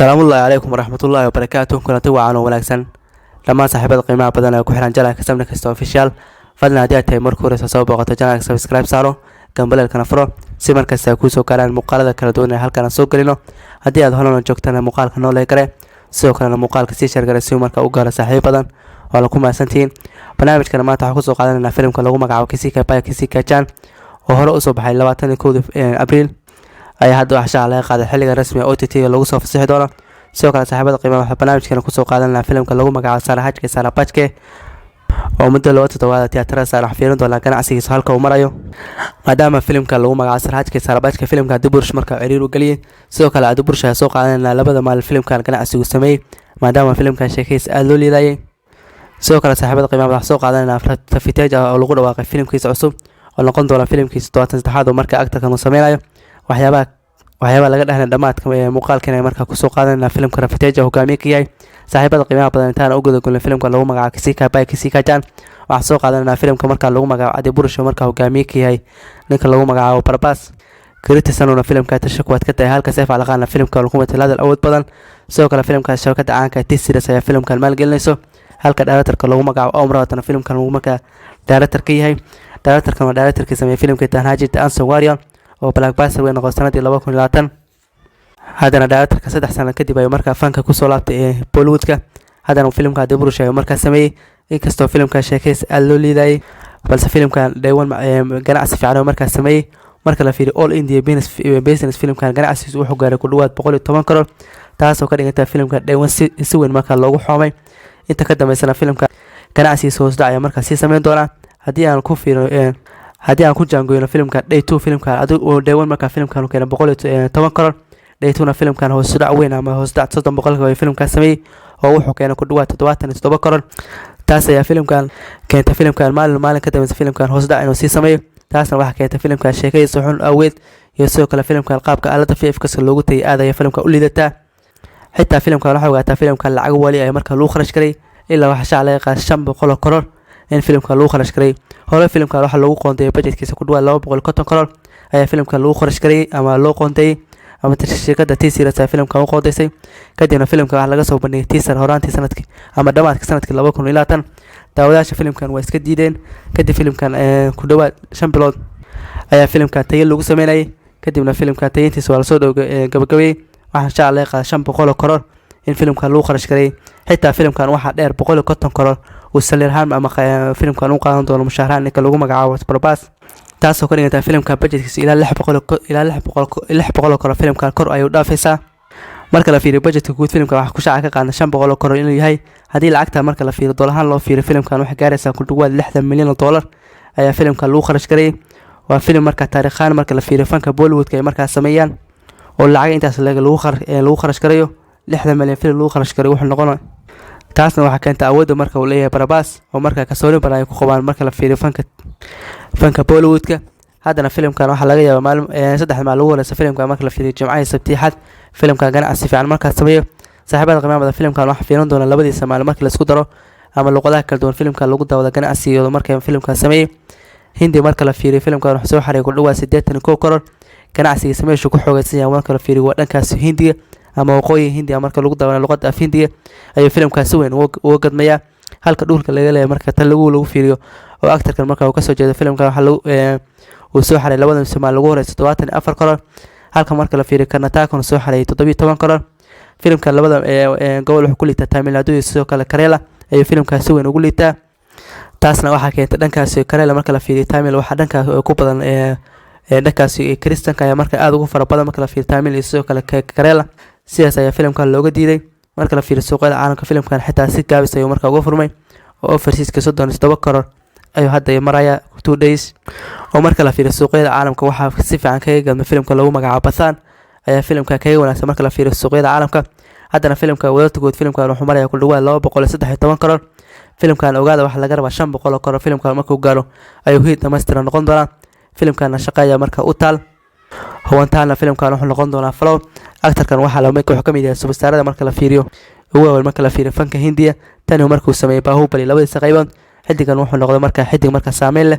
Salaamullaahi calaykum waraxmatullaahi wabarakaatu. Kulanti wacan oo wanaagsan dhammaan saaxiibada qiimaha badan ee ku xiran channelka Samna Kasta Official. Fadlan, haddii aad tahay marka horeysa soo booqato channelka, subscribe saaro, gambaleelkana furo si markasta ay kuusoo gaaraan muuqaalada kala duwan ee halkan aan soo gelino. Haddii aad horena joogtana, muuqaalka noo like garee, sidoo kalena muuqaalka sii share garee si uu marka u gaaro saaxiib badan. Waa la ku mahadsantihiin. Barnaamijkana maanta waxaan kusoo qaadanaynaa filimka lagu magacaabo Kisi Ka Bhai Kisi Ki Jaan oo hore usoo baxay 21-dii Abriil ayaa hadda wax shaaca laga qaaday xilliga rasmiga OTT lagu soo fasixi doono. Sidoo kale, saaxiibada qiimaha, waxaa barnaamijkana kusoo qaadanayna filimka lagu magacaabo Sara Hajke Sara Bachke oo muddo 2 toddobaad tiyaatarada saaran. Wax fiirin doonaa ganacsigiisa halka uu marayo, maadaama filimka lagu magacaabo Sara Hajke Sara Bachke filimka Adipurush marka ciriir u geliyay. Sidoo kale Adipurush ayaa soo qaadanayna labada maalin filimkan ganacsigu sameeyey, maadaama filimkan sheekadiisa aada loo liidayay. Sidoo kale, saaxiibada qiimaha, waxaa soo qaadanayna Ravi Teja oo lagu dhawaaqay filimkiisa cusub oo noqon doona filimkiisa 73aad oo marka actorkan uu sameynayo. Waxyaabaha laga dhehna dhammaadka ee muuqaalkan ay markaa kusoo qaadanayna filimka Ravi Teja hogaamiye ka yahay. Saaxiibada qiimaha badan, intaan u gudagolnay filimka lagu magacaabo Kisi Ka Bhai Kisi Ki Jaan, waxaan soo qaadanayna filimka markaa lagu magacaabo Adipurush oo markaa hogaamiye ka yahay ninka lagu magacaabo Prabhas. Kriti Sanona filimka tasha kuwaad ka tahay, halka Saif Ali Khanna filimka lagu matalada awood badan. Sidoo kale filimkaas shabakada caanka T-Series ayaa filimkan maalgelinayso, halka directorka lagu magacaabo Om Rautna filimkan lagu markaa director ka yahay. Directorkan waa directorkii sameeyey filimka Tanhaji The Unsung Warrior oo blockbuster weyn noqon sanadii 2020. Haddana directorka 3 sano kadib ayuu markaa fanka kusoo laabtay ee Bollywoodka. Haddana filimka Adipurush ayuu markaa sameeyey. Inkastoo filimka sheekadiisa aada loo liidayay, balse filimkan day one ganacsi fiican oo markaa sameeyey. Marka la fiiriyo all India business, filimkan ganacsigiisu wuxuu gaaray ku dhawaad 110 crore, taasoo ka dhiganta filimka day one si weyn markaa loogu xoomay. Inta ka dambeysana filimka ganacsigiisa hoos dhac ayaa markaa sii sameyn doonaa. Haddii aan ku fiiro, haddii aan ku jaangoyno filimka day two, filimkan adigu day one markaa filimkan keenay 110 crore. Day two-na filimkan hoos dhac weyn ama hoos dhac 30% ay filimkan sameeyey oo wuxuu keenay ku dhawaad 77 crore. Taas ayaa filimkan keentay filimkan maalin maalin ka dambeysa filimkan hoos dhac inuu sii sameeyo. Taasna waxaa keentay filimkan sheekadiisa xun awgeed iyo sidoo kale filimkan qaabka aalada VFX loogu tagay aad ayaa filimka u liidataa. Xitaa filimkan waxaa ogaataa filimkan lacag wali ay markaa lagu kharash garay, ilaa waxaa shaac laga qaaday 500 crore in filimkan lagu kharash garay. Hore filimkan waxaa lagu qoondeeyay budgetkiisa ku dhawaad 250 crore ayaa filimkan lagu kharash garay ama loo qoondeeyay, ama shirkadda T-Series ayaa filimkan u qoondeysay. Kadibna filimkan waxaa laga soo bandhigay teaser horaantii sanadkii ama dhammaadka sanadkii 2020. Daawadayaasha filimkan waa iska diideen. Kadib filimkan ku dhawaad 5 bilood ayaa filimkan tayo lagu sameynayay. Kadibna filimkan tayantiisa waa lasoo gabagabeeyey. Waxaa shaac laga qaaday 500 crore in filimkan lagu kharash garay. Xitaa filmkan waxaa dheer 150 crore uu salary ahaan ama filimkan u qaadan doono mushaarahaan ninka lagu magacaabo Prabhas, taasoo ka dhiganta filimkan budgetkiisa ilaa 600, ilaa 600 crore filimkan kor ayuu dhaafaysaa. Marka la fiiriyo budgetka guud filimkan, waxaa ku shaaca ka qaadna 500 crore inuu yahay. Haddii lacagta marka la fiiriyo doolahaan loo fiiriyo, filimkan waxay gaaraysaa ku dhawaad 60 milyan oo dollar ayaa filimkan lagu kharash garayay. Waa filim marka taariikhaan marka la fiiriyo fanka Bollywoodka ay markaa sameeyaan oo lacag intaas lagu kharash garayo. 60 milyan filim lagu kharash garayo wuxuu noqonaya. Taasna waxaa keenta awoodda marka uu leeyahay Prabhas oo marka kalsooni badan ay ku qabaan marka la fiiriyo fanka Bollywoodka. Haddana filimkan waxaa laga yaabaa maalin 3 maalin ugu horeysa filimkan, marka la fiiriyo Jimcaha, Sabti, Xad, filimkan ganacsi fiican markaa sameeyo. Saaxiibada qiimaha badan, filimkan waxaa fiirin doona labadiisa maalin markii laisku daro ama luqadaha kala duwan filimkan lagu daawado ganacsigooda marka filimkan sameeyey. Hindi marka la fiiriyo, filimkan wuxuu soo xareeyay ku dhawaad 81 crore. Ganacsigiisa meeshuu ku xoogaysan yahay marka la fiiriyo waa dhankaas Hindiga ama waqooyiga Hindiga. Marka lagu daawanayo luqadda af Hindiga ayuu filimkaas si weyn uga gadmayaa, halka dhulka laga leeyahay marka tan lagu fiiriyo oo actorkan marka uu kasoo jeedo, filimkan waxaa lagu uu soo xaray labada somaal lagu horeysa 74 crore, halka marka la fiiriyo Karnatakana soo xareeyay 17 crore. Filimka labada gobol wuxuu ku liitaa Tamil Nadu iyo sidoo kale Kerala ayuu filimkaas si weyn ugu liitaa. Taasna waxaa keentay dhankaasi Kerala marka la fiiriyo Tamil, waxaa dhankaas ku badan dhankaasi Kristanka ayaa marka aada ugu fara badan marka la fiiriyo Tamil iyo sidoo kale Kerala. Sidaas ayaa filimkan looga diiday. Marka la fiiriyo suuqyada caalamka, filimkan xitaa si gaabis ayuu marka uga furmay oo overseaska 37 crore ayuu hadda maraya 2 days. Oo marka la fiiriyo suuqyada caalamka, waxaa si fiican kaga gadmay filimka lagu magacaabo Pathaan ayaa filimka kaga wanaagsan marka la fiiriyo suuqyada caalamka. Haddana filimka wadarta guud filimkan wuxuu maraya ku dhawaad 213 crore. Filimkan ogaada, waxaa laga rabaa 500 crore. Filimkan markuu gaaro ayuu hit dhamaystiran noqon doonaa. Filimkana shaqa ayaa marka u taal, huwantaana filimkan wuxuu noqon doonaa flop. Actorkan waxaa la wuxuu ka mid yahay superstarada marka la fiiriyo ugu waaweyn marka la fiiriyo fanka Hindiya. Tani markuu sameeyey Baahubali labadiisa qaybood, xidigan wuxuu noqday marka xidig marka saameyn leh.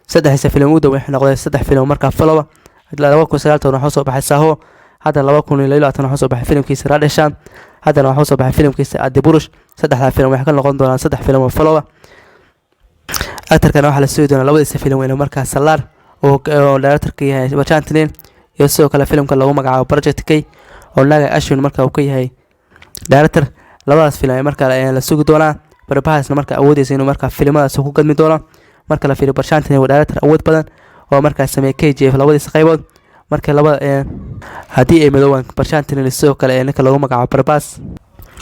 Saddexdiisa filim ugu dhow waxay noqday saddex filim markaa flop. 2019 waxaa soo baxay Saaho. Hadda 2022 waxaa soo baxay filimkiisa Radhe Shyam, haddana waxaa soo baxay filimkiisa Adipurush. Saddexdaa filim waxay ka noqon doonaan saddex filim oo flop ah. Actorkana waxaa la sugi doonaa labadiisa filim inuu markaa Salaar oo directorka yahay Prashanth Neel, iyo sidoo kale filimka lagu magacaabo Project K oo Naga Ashwin marka uu ka yahay director. Labadaas filim ay markaa la sugi doonaa. Prabhasna marka awoodeysa inuu markaa filimadaas ku gadmi doono. Marka la fiiriyo, Prashanth Neel waa director awood badan oo markaa sameeyay KGF labadiisa qaybood. Marka labada haddii ay midoobaan Prashanth Neel sidoo kale ninka lagu magacaabo Prabhas,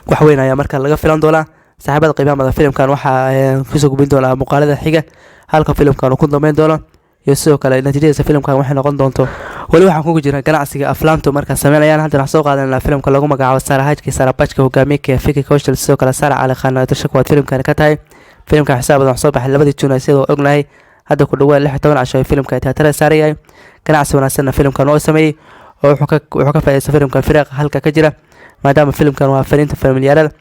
wax weyn ayaa markaa laga filan doonaa. Saaxiibada qiimaha badan, filimkan waxaa kusoo gubin doonaa muuqaalada xiga halka filimkan uu ku dambeyn doono iyo sidoo kale natiijadiisa filimkan waxay noqon doonto. Weli waxaan kugu jiraa ganacsiga aflaamtu markaa sameynayaan. Haddana waxaan soo qaadanaa filimka lagu magacaabo Sara Hajki Sara Bachka, hogaamiyeka Vicky Kaushal, sidoo kale Sara Cali Khan dasha kuwaad filimkani ka tahay. Filimka xisaab badan wax soo baxay 2-dii Juun, sidoo ognahay hadda ku dhawaad 16 casho ay filimka tiyaatarada saarayahay. Ganacsi wanaagsanna filimkan oo sameeyey oo wuxuu ka faa'iidaysta filimkan firaaqa halka ka jira, maadaama filimkan waa fariinta familiyaarada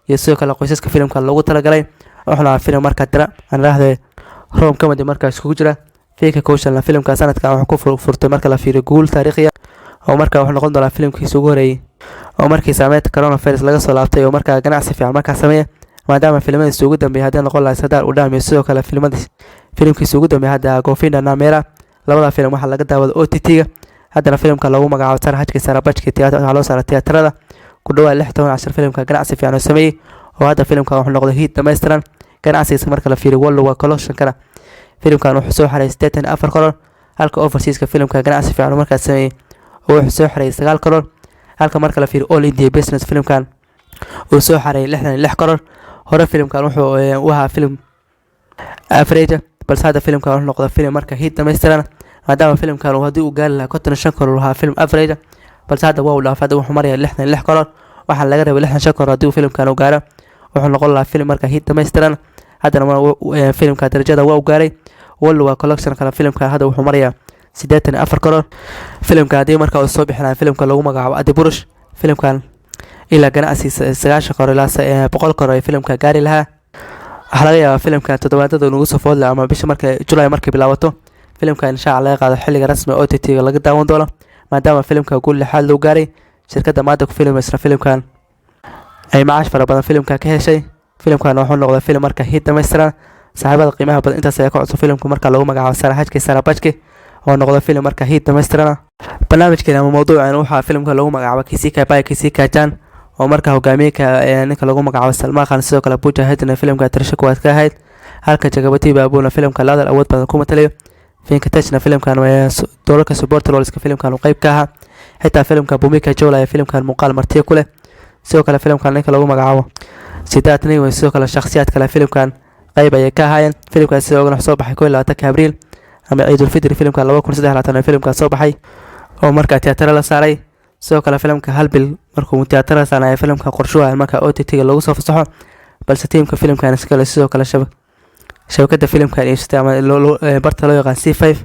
iyo sidoo kale qoysaska filimkan loogu talagalay. Wuxuuna ahaa filim markaa dira aan idhaahde rom comedy markaa iskugu jira. Vicky Kaushalna filimka sanadkan wuxuu ku furtay, marka la fiiriyo, guul taariikhiya oo markaa wuxuu noqon doonaa filimkiisa ugu horeeyey oo markii saameynta coronavirus laga soo laabtay oo markaa ganacsi fiican markaa sameeya, maadaama filimadiisa ugu dambeeyay haddii noqon lahaa Sardar Udham iyo sidoo kale filimadiis filimkiisa ugu dambeeyay hadda Govinda Naam Mera. Labada filim waxaa laga daawada OTT-ga. Haddana filimka lagu magacaabo Sara Hajki Sara Bachki waxaa loo saaray tiyaatarada. Ku dhawaad 16 cashar filimka ganacsi fiican oo sameeyey oo hadda filimkan wuxuu noqday hit dhammaystiran. Ganacsigiisa marka la fiiriyo worldwide collectionkana, filimkan wuxuu soo xareeyay 84 crore, halka overseaska filimka ganacsi fiican markaas sameeyey oo wuxuu soo xareeyay 9 crore, halka marka la fiiriyo all India business filimkan uu soo xareeyay 66 crore. Hore filimkan wuxuu u ahaa filim average, balse hadda filimkan wuxuu noqday filim marka hit dhammaystiran, maadaama filimkan uu haddii uu gaari lahaa 55 crore ahaa filim average, balse hadda waa uu dhaafay. Hadda wuxuu marayaa 66 crore. Waxaa laga rabay 65 crore. Haddii uu filimkan uu gaaro, wuxuu noqon lahaa filim marka hit dhammaystiran. Haddana filimka darajada waa u gaaray. Worldwide collection kale filimkan hadda wuxuu marayaa 84 crore. Filimka haddii marka uu soo bixinaya filimka lagu magacaabo Adipurush, filimkan ilaa ganacsi 90 crore ilaa 100 crore ay filimka gaari lahaa. Waxaa laga yaabaa filimkan toddobaadada nagu soo foodle ama bisha marka July markay bilaabato filimkan insha laga qaado xilliga rasmi OTT-ga laga daawan doono, maadaama filimka guul lixaad loo gaaray. Shirkadda Maddock Film isla filimkan ay macaash fara badan filimka ka heshay. Filimkan wuxuu noqday filim marka hit dhammaystiran. Saaxiibada qiimaha badan, intaas ayaa ka cusub filimka marka lagu magacaabo Sara Hajki Sara Bachki oo noqday filim marka hit dhammaystiran. Barnaamijkeena ama mawduucan waxaa filimka lagu magacaabo Kisi Ka Bhai Kisi Ki Jaan oo marka hogaamiyeka ninka lagu magacaabo Salmaan Khan, sidoo kale Pooja Hegde filimka tirsho kuwaad ka ahayd, halka Jagapathi Babuna filimka laadal awood badan ku matalayo. Venkateshna filimkan doolarka support roleska filimkan uu qayb ka ahaa. Xitaa filimka Bhumika Chawla ee filimkan muuqaal martiya ku leh. Sidoo kale filimkan ninka lagu magacaabo Siddharth Niwe, sidoo kale shakhsiyaad kale filimkan qayb ayay ka ahaayeen. Filimkaas sidoo kale soo baxay 21-ka Abriil ama Ciidulfitri filimkan 2023 ee filimkaas soo baxay oo markaa tiyaatara la saaray. Sidoo kale filimka hal bil markuu tiyaatara saarnaya filimka qorshuha marka OTT-ga lagu soo fasaxo, balse tiimka filimkan iskale sidoo kale shabakada filimkan iibsatay ama barta loo yaqaan ZEE5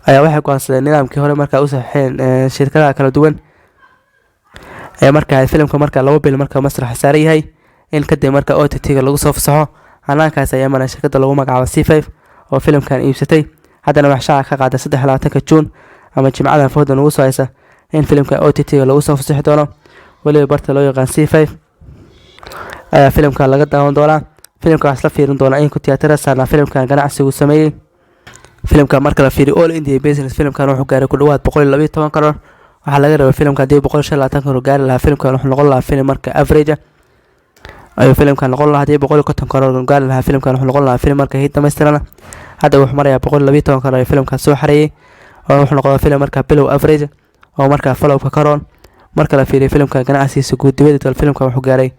ayaa waxay go'aansadeen nidaamkii hore markaa u saxiixeen shirkadaha kala duwan ee markaa filimka marka 2 bil marka masraxa saaran yahay in kadib marka OTT-ga lagu soo fasaxo. Hanaankaas ayaa maray shirkada lagu magacaabo ZEE5 oo filimkan iibsatay. Haddana wax shaaca ka qaaday 23-ka Juun ama Jimcadan fooda nagu soo haysa in filimka OTT-ga lagu soo fasixi doono. Weliba barta loo yaqaan ZEE5 ayaa filimkan laga daawan doonaa. Filimka waxaa isla fiirin doonaa in ku tiyaatara saarnaa filimkan ganacsigu sameeyey. Filimka marka la fiiriyo all India business, filimkan wuxuu gaaray ku dhawaad 112 crore. Waxaa laga rabay filimka haddii 125 crore gaari lahaa, filimkan wuxuu noqon lahaa filim marka average ayuu filimkan noqon lahaa. Haddii 150 crore gaari lahaa, filimkan wuxuu noqon lahaa filim marka hit dhammaystiran. Hadda wuxuu marayaa 112 crore filimkan soo xareeyey oo wuxuu noqdaa filim marka below average oo markaa flopka karoon. Marka la fiiriyo filimka ganacsigiisa guud dibadda, filimkan wuxuu gaaray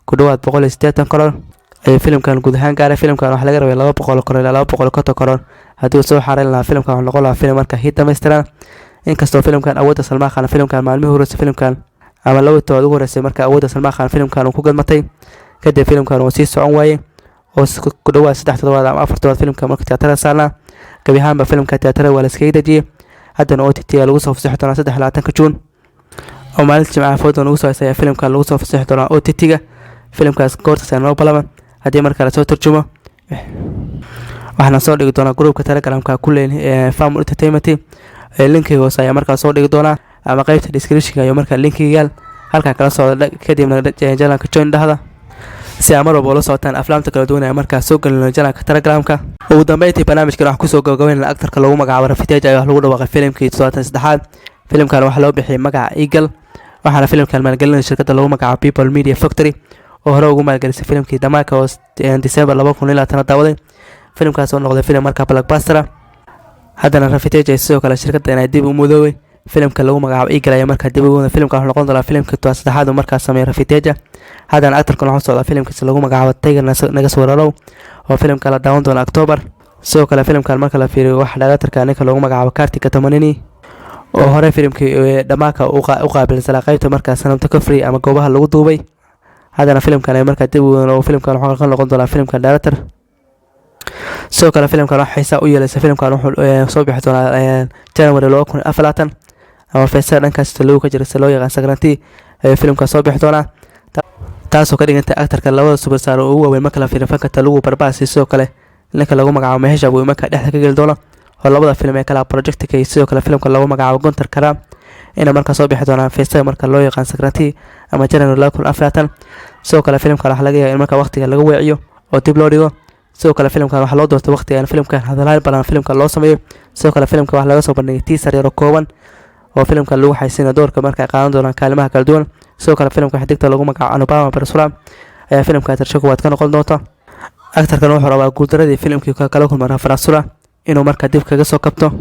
ku dhawaad 180 crore ayuu filimkan guud ahaan gaaray. Filimkan waxaa laga rabay 200 crore ilaa 250 crore haddii uu soo xareyn lahaa, filimkan wuxuu noqon lahaa filim marka hit dhammaystiran. Inkastoo filimkan awoodda Salmaan Khan filimkan maalmihii horreysay filimkan ama laba todobaad ugu horreysay marka awoodda Salmaan Khan filimkan uu ku gadmatay, kadib filimkan uu sii socon waayey oo ku dhawaad 3 toddobaad ama 4 toddobaad filimka marka tiyaatarada saarnaa, gebi ahaanba filimka tiyaatarada waa la iskaga dejiyey. Haddana OTT lagu soo fasixi doonaa 23-ka Juun oo maalinta Jimcaha fooda nagu soo haysa ayaa filimkan lagu soo fasixi doonaa OTT-ga. Filimkaas goortaas ayaa noo balama. Haddii marka lasoo turjumo, waxaana soo dhigi doonaa groupka Telegramka kuleyn ee Family Entertainment. Linkiga hoose ayaa markaa soo dhigi doonaa. Ama qeybta descriptionka ayuu markaa linkiga yaal, halkaa kala socda. Kadibna channelka join dhahda si aa mar walba ula socotaan aflaamta kala duwan ee markaas soo gelino channelka Telegramka. Ugu dambeyntii, barnaamijkan waxaa kusoo gabagabeynana actorka lagu magacaabo Ravi Teja ayaa wax lagu dhawaaqay filimkii 73aad. Filimkan waxaa loo bixiyay magaca Eagle, waxaana filimkan maalgelinaya shirkadda lagu magacaabo People Media Factory oo hore ugu maalgelisay filimkii Dhamaka oo December 2020 daawaday. Filimkaas oo noqday filim markaa blockbuster ah. Haddana Ravi Teja sidoo kale shirkadda inay dib u mudoobay filimka lagu magacaabo Eagle ayaa markaa dib ugu filimka wuxuu noqon doonaa filimkii 73aad uu markaa sameeyay Ravi Teja. Haddana actorkan wuxuu socdaa filimkiisa lagu magacaabo Tiger Nageswara Rao oo filimka la daawan doona October. Sidoo kale filimkan marka la fiiriyo, waxa directorka ninka lagu magacaabo Karthik Ghattamaneni oo hore filimkii Dhamaka u qaabilsanaa qaybta markaa cinematography ama goobaha lagu duubay. Haddana filimkan ay markaa dib u filimkan wuxuu ka noqon doonaa filimka director. Sidoo kale filimkan wax xiisa u yeelaysa, filimkan wuxuu soo bixi doonaa January 2024 ama feesada dhankaas lagu ka jira, si loo yaqaan Sankranti, ayuu filimkan soo bixi doonaa, taasoo ka dhigantay actorka labada superstar oo ugu waaweyn marka la fiiriyo fanka Telugu, Prabhas, sidoo kale ninka lagu magacaabo Mahesh Babu, markaa dhexda ka geli doono oo labada film ee kala Project K iyo sidoo kale filimka lagu magacaabo Guntur Kaaram inay markaa soo bixi doonaan feestada marka loo yaqaan Sankranti ama January 2024. Sidoo kale filimkan waxaa laga yaabaa in marka waqtiga laga weeciyo oo dib loo dhigo. Sidoo kale filimkan waxaa loo doortay waqtiga in filimkan hadalhayn badan filimka loo sameeyo. Sidoo kale filimka waxaa laga soo bandhigay teaser yaro kooban oo filimka lagu xaysiinayo doorka marka ay qaadan doonaan kaalimaha kala duwan. Sidoo kale filimka xidigta lagu magacaabo Anupama Parashuram ayaa filimka tarsho koowaad ka noqon doonta. Actorkan wuxuu rabaa guuldaradii filimkii kala kulmay Ravanasura inuu markaa dib kaga soo kabto.